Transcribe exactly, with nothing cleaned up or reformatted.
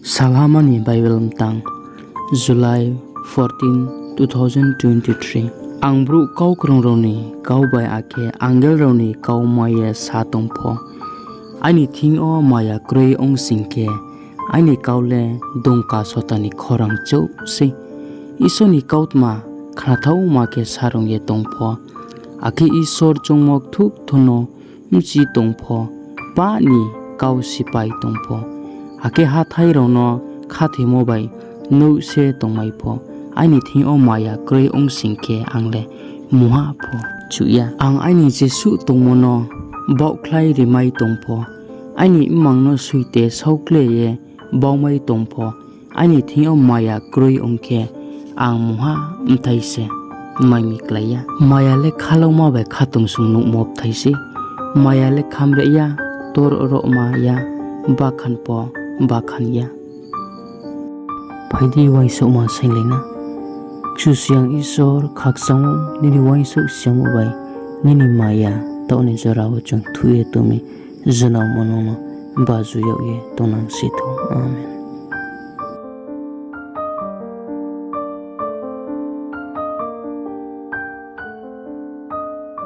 Salhama ni Bible mtang, July fourteen, two thousand twenty-three. Ang brouh kaukrung rao ni kau bai akhe angel rao ni kau mai ye sa tong pho, aini thing yo maya kroi ong sing khe, aini kau le dongka sota ni khorang chouh sei. Isor ni kautma khnathaoma khe sarung ye tong pho, akhe Isor choungmo kthuh kthuh no bchi tong pho, pah ni kau sipai tong pho, akhe hathái rao no khathoimo bai nouh se tongmai pho, aini thing yo maya kroi ong sing khe ang le mungha pho chuh ya. Ang aini jesuh tongmo no baohkhlai rimai tong pho, aini mmang no soite saukle ye baumai tong pho, aini thing yo maya kroi ong khe, ang mungha bthai se mai mi klái ya. Maya le khalauma bai khatungsung nuhmo bthai sei. Maya le khamreh ya, tor rohma ya, bakhan pho bakhan ya. Phai di, uaingsouhma sainglai na. Kchusoyang Isor, khakchang ou nini uaingsouh siyamo bai nini maya taoh ni jora wo chung thuh ye tong mi, jnaomo nung no baju yag ye tongnang si thou. Amen.